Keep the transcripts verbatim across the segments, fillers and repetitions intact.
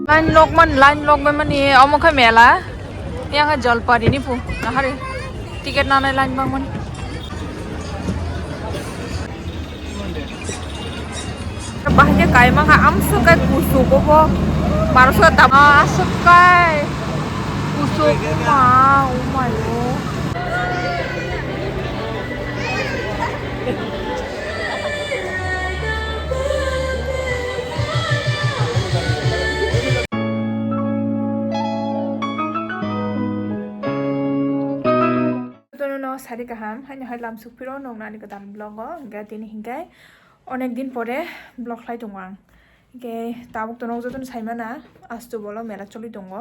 Line lok man, line lok bai mani omo khe mela. Yang khe Jalpari ni phu. Nahari ticket nanai line bang mani. Bahai khe kaima kha amswk kai kuchuk obo. Barosora dam aswk kai kuchuk ma, oh my God. Jotono no sari kaham, haino hai lam sukphiro nong nani kwtal vlog o, hingke tini hingke onek din pore vlog khlai tongo ang. Hingke tabuk tono jotono saimana, astu bolo mela choli tongo.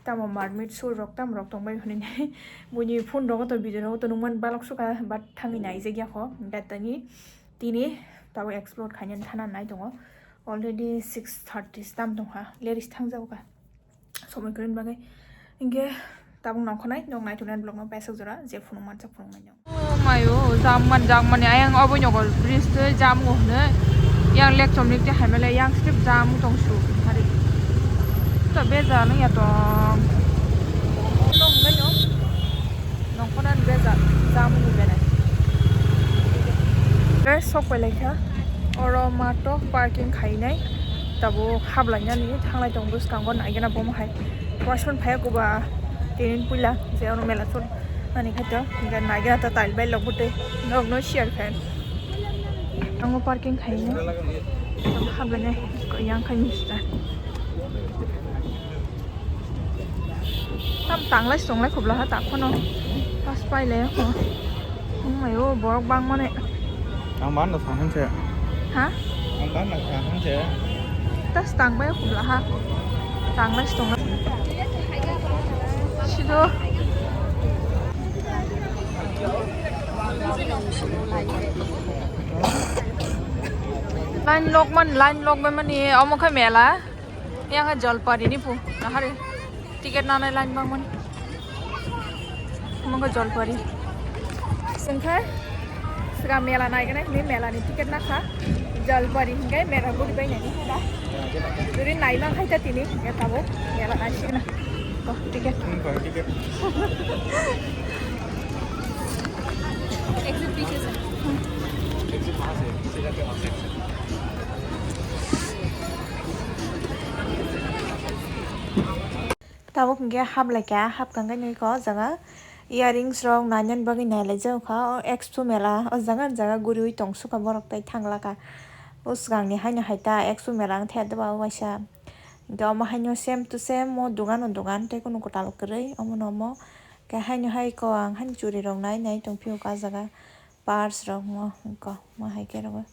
Tamo marmit sur rok, tamo rok tongbai hwnwi buini phone rogo to video rogo to nungman balok sukha, but thangwi naijak yakho. Hingke tini, tini tabuk explore khainani thana nai tongo. Already six thirty tam tongkha, leris thangjago kha. Somoi kwrwini bagwi. Hingke tabuk nongkhornai, nok naituknai vlog no paisok jora, je phunuk manjak phunuk manya. Oh mayo, jam man, jam mani, ayang obo nyogo bridge tei jam go hwnwi. Yang lek chomni tei haimale yang step jam tong su hari. To beja nung ya tong. Nong hwnwi no. Nongkhornani beja jam go benai. Guys, sok pai laikha. Oro mato parking khainai. Tabuk hablainani thanglai tong bwskango naigena bomo hai. Postpone phaiya kuba tinin puila je ono mela chol nani khaito hingke naigena ta tail bai lok bwtwi norokno share khe. Tango parking khaino hablainai yang khai mista. Tam tanglai songlai khobla ha takhono pas pailai ho. Wngmai o borok bangmani. Ang ban da thang se. Ha? Ang ban da thang se. Tas tang bai khobla ha. Tang lai tong lai. Sido. Line lok man, line lok bai mani omo khe mela. Yang khe Jalpari ni phu. Nahari. Ticket nanai line bangmani. Omo khe Jalpari. Sengkha sega mela naiganai hwnwi mela ni ticket nakha. Jalpari hingke mela guri bai nani hada. Juri naima khaita tini hingke tabuk mela naisigna. Ko ticket. Exit piche se. Tabuk hingke hablai kha, hapkang khe nui kha o jaga earrings rok nainani bagwi nailaijak kha o Expo mela o jaga jaga guriui tong sukha borok tei thanglakha o swkangni haino hai ta Expo mela wngthe doba o waisa hingke omo haino same to same o dogan o dogan tei kunu kwtal kwrwi omono omo khe haino hai kok ang haino churi rok nai nai tongphio kha o jaga purse rok mo kok mo hai khe rw.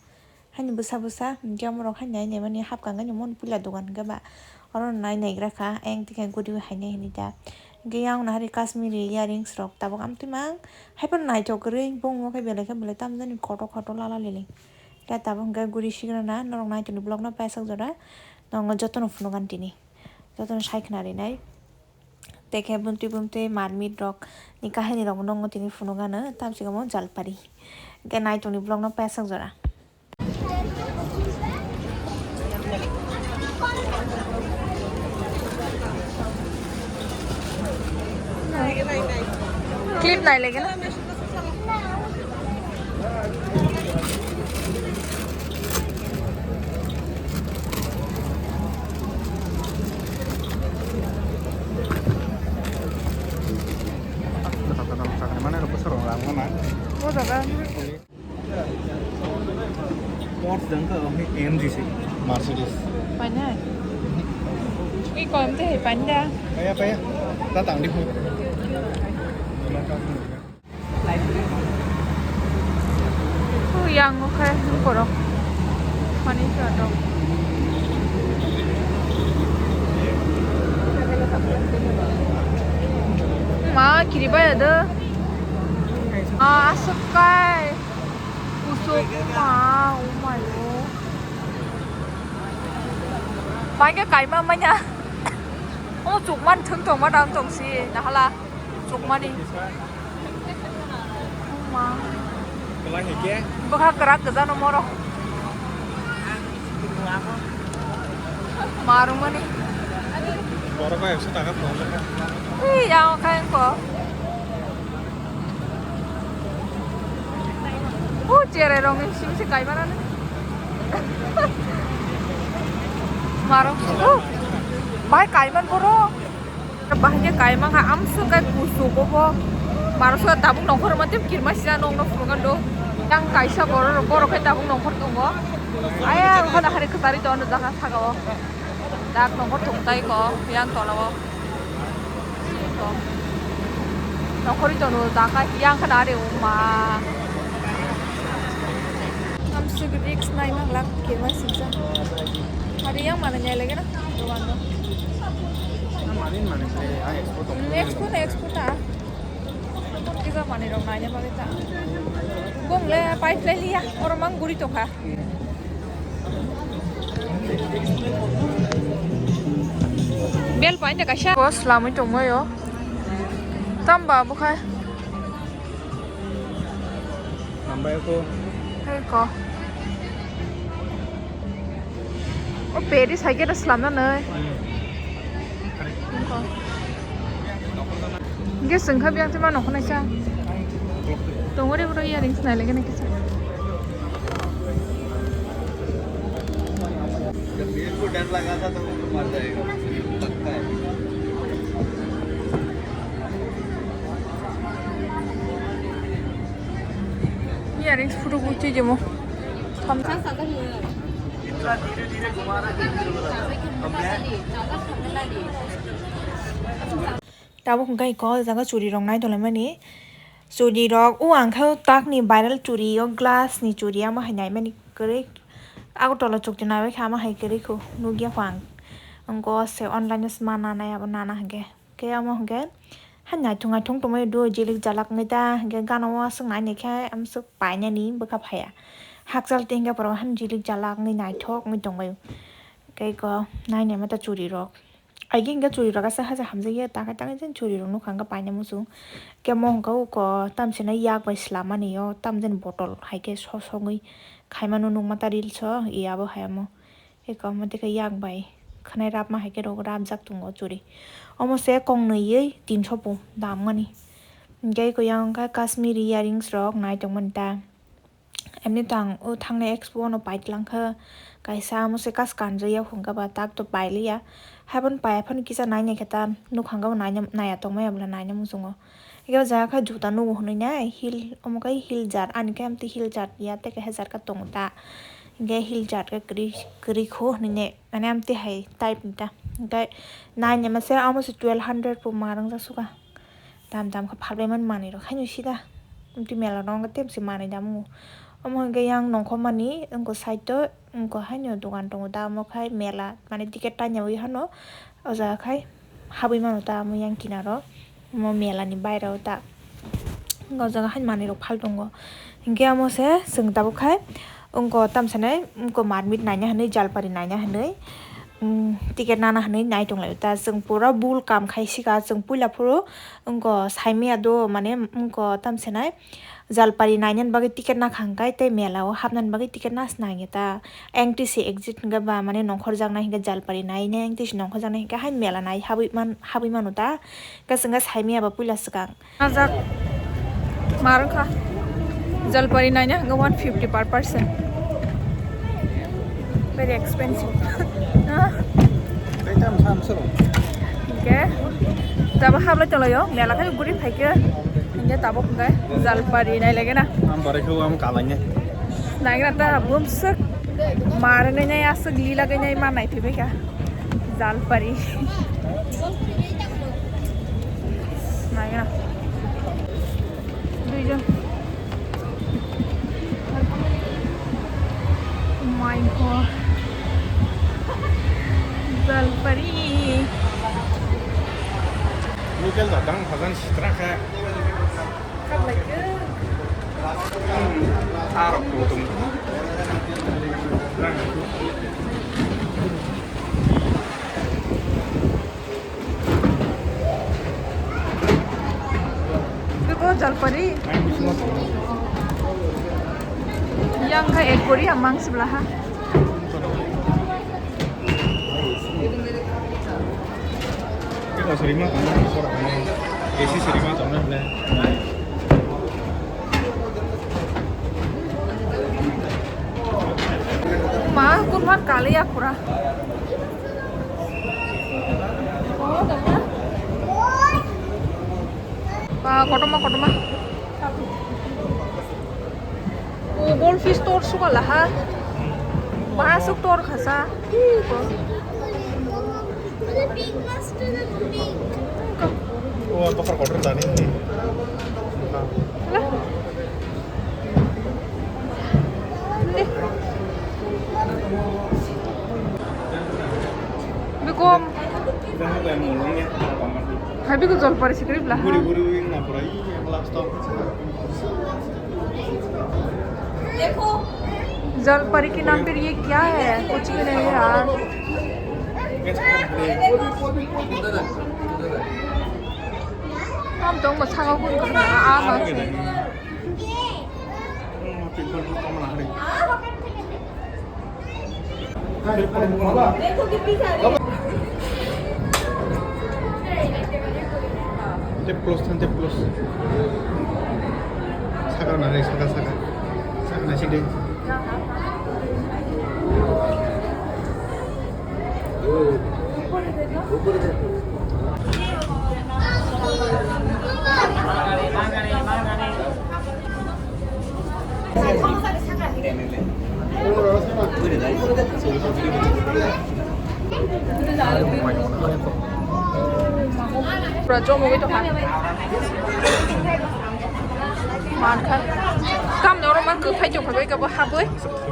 Haini bwsa bwsa hingke omorok haini nai naimani hapkang ani mon puila dogan hingke ba oro nai naigra kha ayang tikhe guriwi hainai hinui ta hingke yang nahari Kashmiri earrings rok tabuk amtwi mang haiphano naithok kwrwi bongmo khe belai khe belai tamjani kotor kotor lala lili hingke tabuk hingke guri sigra na norok naitoni vlog no paisok jora nongo jotono phunukgan tini jotono sai khna rinai tei khe bumtwi bumtwi marmit rok ni kahini rok nongo tini phunukgano tamsok omo jalpari hingke naitoni vlog no paisok jora. Clip nai lagi na. Mana rok bosor rok lang mana? O jaga. Porsche dang ka, oh, A M G si, Mercedes. Paina. Iko M T hai paina. Paya, paya. Ta tang di hu. Yang okai borok. Mani sa dong. Ma kiri ba ya do. Ah, aswk kai. Kusuk ma, oh my God. Mai khe kaima manya. Oh, chukmani thung tongma dang tongsi, nahala chukmani. Oh ma. Bwkha kwrak kwjano morok. Marwngmani. Borok bai ekso taka phone. Ei, yang kha engko. O cherai rok ni simi se kai mana ni. Marok. O. Bai kai man boro. Bahai khe kai man kha amswk kai kusu bobo. Marok so tabuk nongkhor ma tip kirma sina nong no phuru kan do. Yang kaisa borok borok khe tabuk nongkhor tongo. Aya khona hari kwtari to ano jaga saka o. Dak nongkhor thung tai ko, yang tola o. Nongkhor ri tono dak yang khana are uma. Amswk risk nai mang lak kirma singsa. Hari yang mana nyai lagi na? Dogan do. Mani mani, eh, ah, expo to. Hmm, expo na, expo na. Kisa mani rok naina bagwi ta. Bong le pipe le liya, oro mang guri tongkha. Bel paina kaisa. Boss lamwi tongmaio. Tamba bukhai. Nambai ko. Hei ko. O peri sai khe da slam na nai. Hwnkhe chwng kha biyang twi ma nongkhor naisa. Tongo re boro earrings nai lagi na kisa. Earrings photo bo twi jemo. Tabuk hwnkhe iko jaga churi rok nai tonglaimani. Churi rok o ang khe tak ni viral churi o glass ni churi amo hai naimani kwrwi. Agartala chukti naibai khe amo hai kwrwi kho nukya kho ang. Ang ko se online o se ma nanai abo nana hwnkhe. Khe amo hwnkhe, ha naithok naithok tongmani do, jilik jalak wngwi ta, hwnkhe gana o aswk nainai khe amswk painani bwkha phaiya. Hakchal tei hwnkhe borok han jilik jalak wngwi naithok wngwi tongbaio. Khe eko nainai mata churi rok. Aigee hwnkhe churi rok aswk haja hamjakya, takhai takhai jen churi rok nukha hwnkhe paina muchung. Khe mo hwnkhe uko tamsina yak bai swlammani o, tamjani botol hai khe sosogwi khaimano nukma ta reels o, e abo hai amo. Eko omo tei khe yak bai khwnai rapma hai khe rw rapjak tongo churi. Omo se kong nwiwi tinso bo dam mani. Hwnkhe eko yang wngkha Kashmiri earrings rok nai tongmani ta. Emni to ang o thangnai expo o no paitlang kha kaisa omo se kas kanjak ya hwnkha ba tak to pailiya. Haiphano paiya phano kisa nai nai khe ta nukha hwnkha bo naiya tongmaya bwla naina muchungo. Eke o jaga khe juta nugo hwnwi nai heel, omo khe heel jat, ani khe amtwi heel jat ya, tei kaisa jat khe tongo ta. Hinkhe heel jat khe kwrwi, kwrwi kho hwnwi ne, mane amtwi hai type ni ta. Hinkhe nai naima se omo se twelve hundred bo ma rwngjak suka. Dam dam khe phalbai mani manwi rok haino sida. Amtwi mela rok tei bwswi manwi dam o. Omo hinkhe yang nongkhormani wngkha side o, wngkha haino dogan tongo ta, omo khai mela mane ticket tainawi hano o jaga khai. Habwi mano ta omo yang kinaro, omo mela ni bairo ta, o jaga haino manwi rok phal tongo. Hinkhe omo se chwng tabuk khai wngkha tamsa nai wngkha marmit naina hinwi, jalpari naina hinwi, um, ticket nana hinwi nai tonglaio ta. Chwng pura bul kam khai sika, chwng puila phuru wngkha saimaya do, mane wngkha tamsa nai. Jalpari nainani bagwi ticket nakha hwnkhe tei mela o hapnani bagwi ticket nasi nangya ta. Engtisi exit hwnkhe ba mane nongkhorjaknai hwnkhe Jalpari nainai, engtisi nongkhorjaknai hwnkhe hai mela nai habwi man, habwi mano ta. Hwnkhe chwngkhe saimaya ba puila swkang. Najak ma rwkha Jalpari naina hwnkhe one fifty per person. Very expensive. Ah. Kaitam sam sero. Hinkhe tabuk hablai tonglaio, mela khai guri phaikhe. Hinkhe tabuk hinkhe Jalpari nai lagena. Am barai khe am kalainai. Naina ta bumswk ma rwnai nai aswk lila khe nai ma naithokbai kha. Jalpari. Naina. Duijon. Oh my God. Jalpari. Local da dang hajan sitra kha. Arok tu tung. Ito Jalpari. Yang kha ek gori amang sebelah ha. Rima tongna, sora tongna. A C se rima tongna hwnle. Ma, kunmar kaliya pura. Ba, kotorma, kotorma. O, goldfish tor suka laha. Ba, suk tor khasa. Hi, ko. O, tokar kotor tani. Hala. Ni. Bekom. Hai, beko jolpari sikri bla. Guri, guri, wing na pura. Iya, last stop. जलपरी के नाम पे ये क्या है? कुछ भी नहीं है यार। Ham tong ba saka kun kun na a ma se. Tep close, tep close. Saka na re, saka, saka. Saka na side. Pura jomogwi tongkha. Mankha. Kamni oro man kwthai tongkha bai kabo habwi.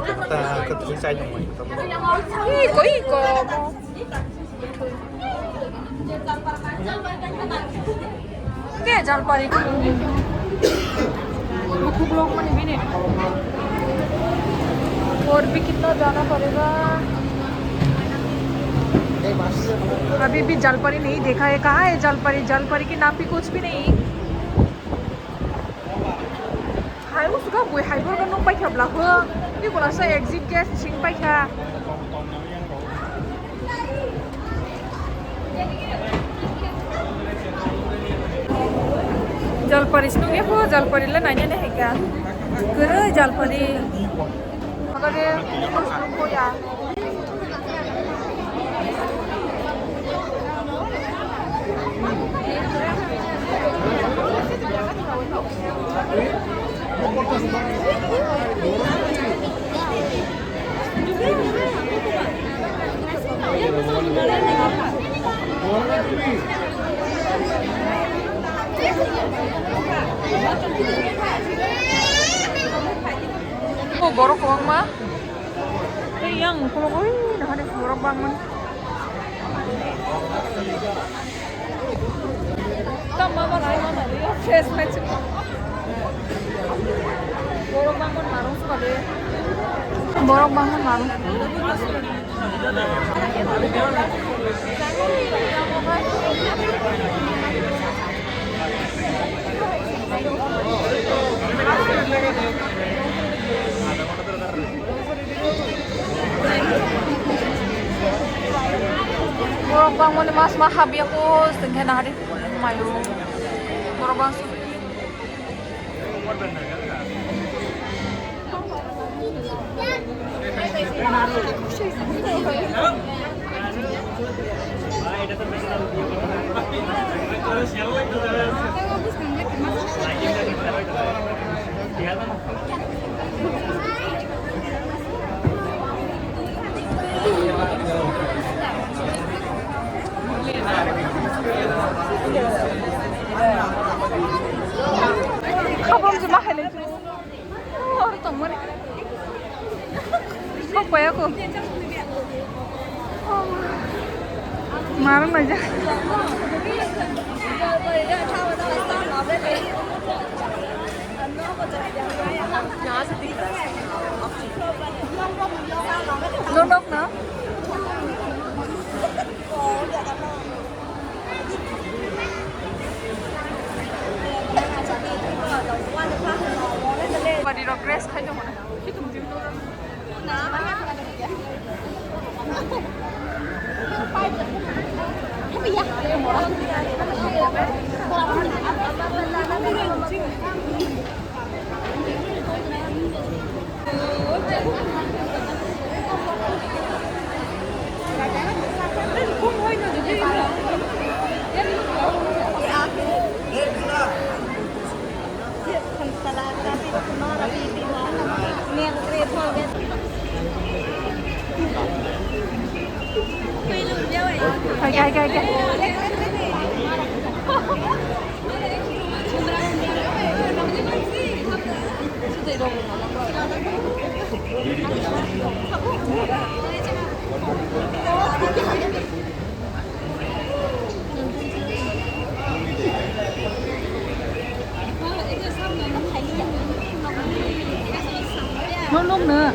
Kwthai chai tongmani. Iko, iko. Ke jalpari. Bukuk log mani bini. और भी कितना जाना पड़ेगा? अभी भी जलपरी नहीं देखा है। कहाँ है जलपरी? जलपरी की नापी कुछ भी नहीं। Hai, o suka bui hai borok no paikha bla ho. Ni bola sa exit gate sing paikha. Jalpari sinu ya ho, jalpari la nanya ne heka. Kere jalpari. Agade ko ya. O borok kwbangma. Tei yang ukulok oi nahani borok bangmani. Tamo ma lai ma nai fresh mai chwng. Borok bangmani marung swkali. Borok bangmani marung. Borok bangmani mas ma habya ko sengkhe nahari mayo. Borok bang Khabam se ma khailai. Oro tongmani. Kok paya ko. Marang aja. Nonok na. Body rok rest khai tong mano. Hai, hai, hai, hai. Nung nung no.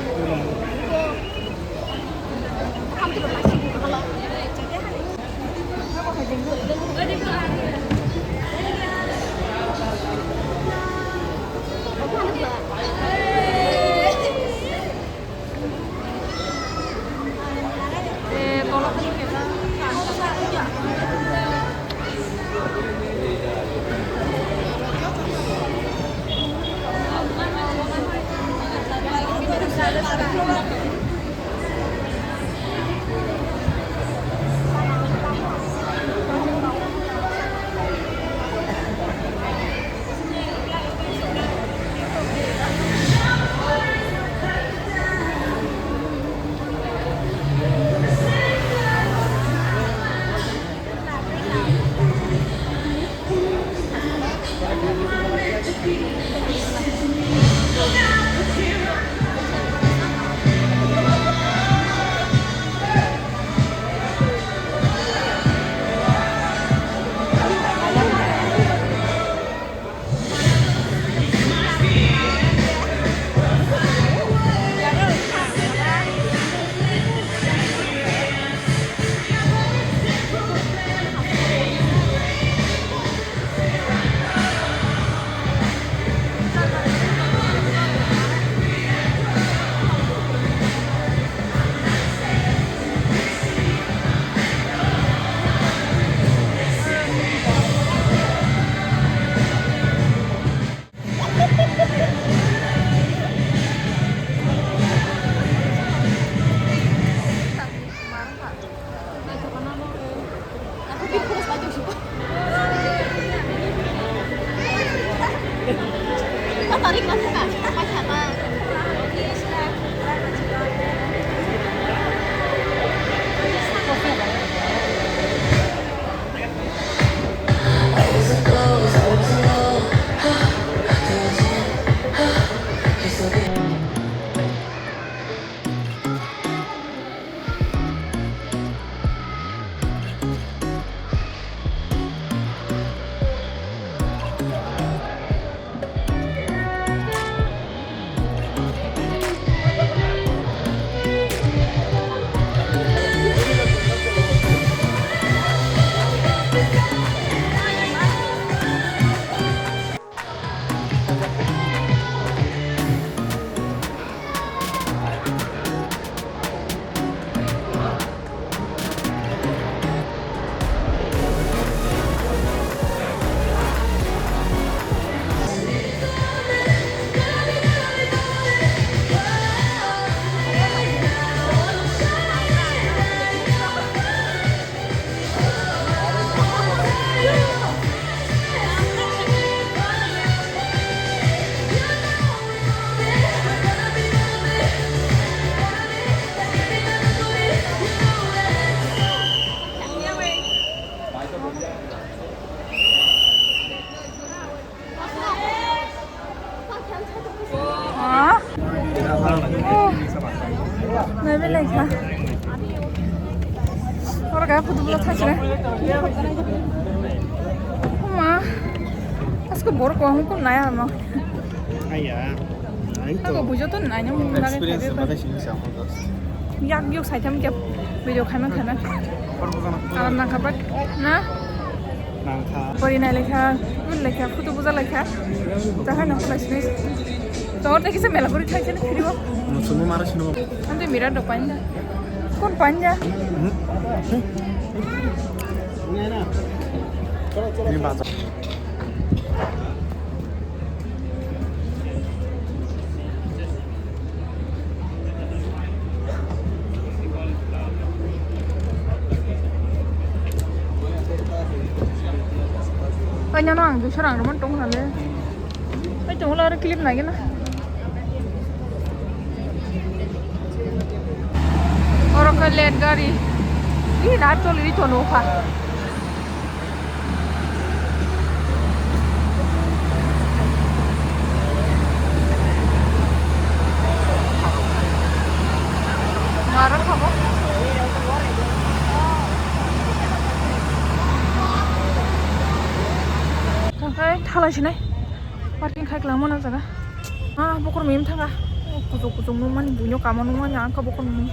Ah. Oh. Naibe naikha. Oro kaya photo bwla thachre. Ma. Asko borok ko hum kun naya ma. Aya. Ako bujo to nanya mo. Experience ba kai sini sa. Yak yok sai tham kya video khaima khaima. Aram na khabat na. Nangkha. Pori nai lekha, un lekha, photo buja lekha. Tahai nang khalai sini. Tawar tei kisa mela pori thai sini phiribo. Musumu mara sini. Ante mira do panja. Kon panja? Ini baca. Kanya no ang duiso rang roman tong hale. Ai tong la aro clip nai gana. Oro kha late gari. Ih, na choli ri tono kha. Ngaro kha bo. Thangkai thalai sinai. Parking khai khlangmano jaga. Ah, bokhorok mim thanga. Kuchuk kuchuk nukmani, buino kamo nukmani, ang kha bokhorok mim.